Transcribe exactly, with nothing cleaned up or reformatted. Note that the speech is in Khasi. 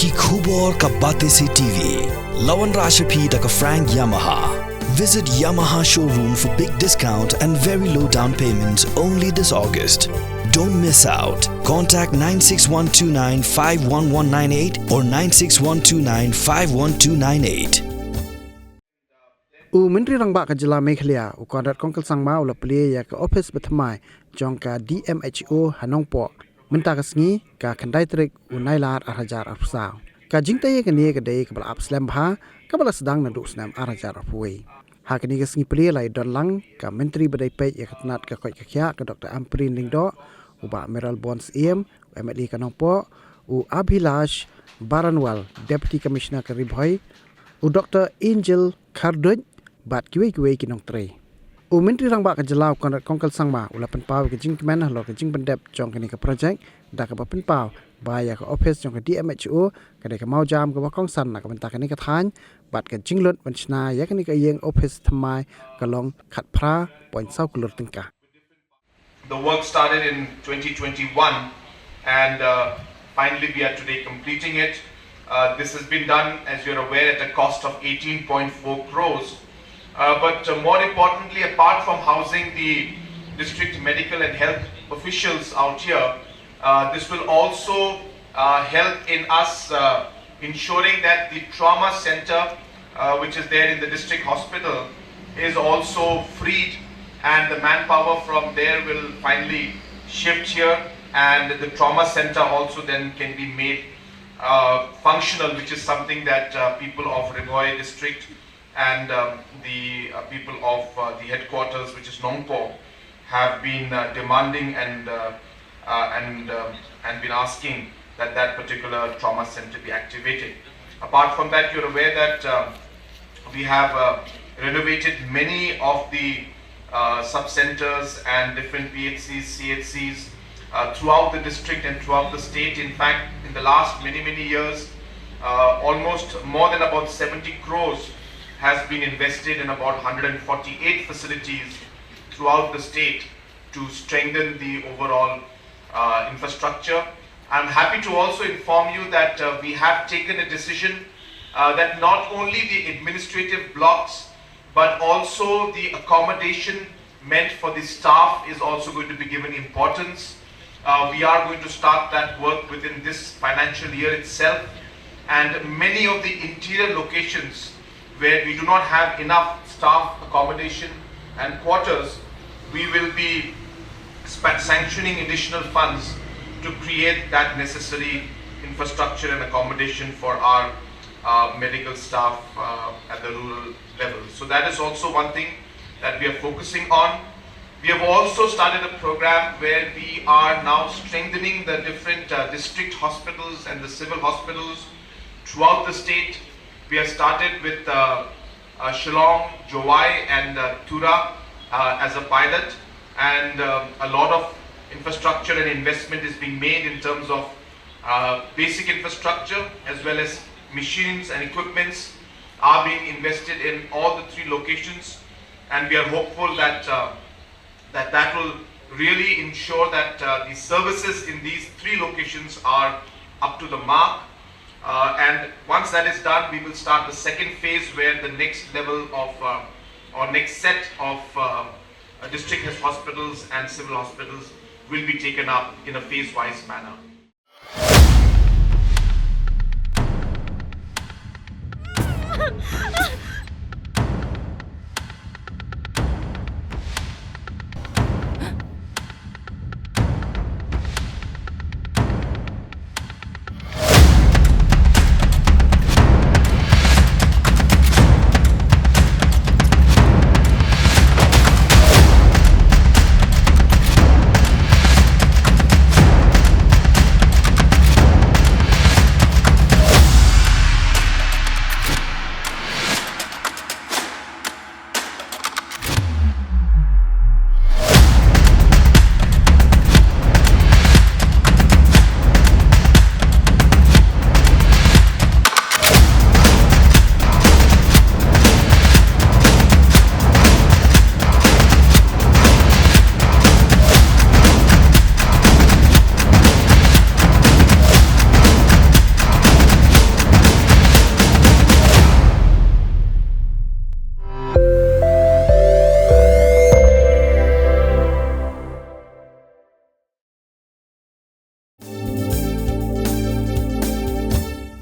Ki khubor ka Batesi T V. La wanrah sha phi da ka Frank Yamaha. Visit Yamaha showroom for big discount and very low down payment only this August. Don't miss out. Contact nine six one two nine five one one nine eight or nine six one two nine five one two nine eight. U Myntri Rangbah ka Jylla Meghalaya, u Conrad Kongkal Sangma, u la plie ïa ka ophis bathymmai jong ka D M H O ha Nongpoh mynta ka sngi, ka khyndai tarik u Nailar ar hajar arphew saw. Ka jingtei ïa kane ka dei kaba la ap slem bha, kaba la sdang naduh u snem ar hajar arphew wei. Ha kane ka sngi plie la ïadon lang ka Myntri ba dei peit ïa ka tnat ka koit ka khiah, ka Doctor Ampareen Lyngdoh, u Bah Mayralborn Syiem, u M L A ka Nongpoh, u Abhilash Baranwal, Deputy Commissioner ka Ri Bhoi, u Doctor Angel Kharduid, bad kiwei kiwei ki nongtrei. U Myntri Rangbah ka Jylla, u Conrad Kongkal Sangma, u la pynpaw ïa ka jingkmen halor ka jingpyndep jong kane ka project, da kaba pynpaw ba ïa ka ophis jong ka D M H O ka dei ka mawjam kaba kongsan na ka bynta kane ka thaiñ, bad ka jinglut ban shna ïa kane ka ïing ophis thymmai ka long khatphra point saw klur tyngka. The work started in twenty twenty-one, and uh, finally we are today completing it. Uh, this has been done, as you're aware, at a cost of eighteen point four crores. Uh, but uh, more importantly, apart from housing the district medical and health officials out here, uh, this will also uh, help in us uh, ensuring that the trauma center, uh, which is there in the district hospital, is also freed, and the manpower from there will finally shift here, and the trauma center also then can be made uh, functional, which is something that uh, people of Ri Bhoi district and um, the uh, people of uh, the headquarters, which is Nongpoh, have been uh, demanding and uh, uh, and um, and been asking that that particular trauma center be activated. Apart from that, you're aware that um, we have uh, renovated many of the uh, sub-centers and different P H Cs, C H Cs uh, throughout the district and throughout the state. In fact, in the last many, many years, uh, almost more than about seventy crores has been invested in about one hundred forty-eight facilities throughout the state to strengthen the overall uh, infrastructure. I'm happy to also inform you that uh, we have taken a decision uh, that not only the administrative blocks, but also the accommodation meant for the staff is also going to be given importance. Uh, we are going to start that work within this financial year itself, and many of the interior locations where we do not have enough staff accommodation and quarters, we will be spa- sanctioning additional funds to create that necessary infrastructure and accommodation for our uh, medical staff uh, at the rural level. So that is also one thing that we are focusing on. We have also started a program where we are now strengthening the different uh, district hospitals and the civil hospitals throughout the state. We have started with uh, uh, Shillong, Jowai, and uh, Tura uh, as a pilot, and um, a lot of infrastructure and investment is being made in terms of uh, basic infrastructure as well as machines and equipments are being invested in all the three locations, and we are hopeful that uh, that that will really ensure that uh, the services in these three locations are up to the mark. Uh, and once that is done, we will start the second phase, where the next level of uh, or next set of uh, uh, district hospitals and civil hospitals will be taken up in a phase-wise manner.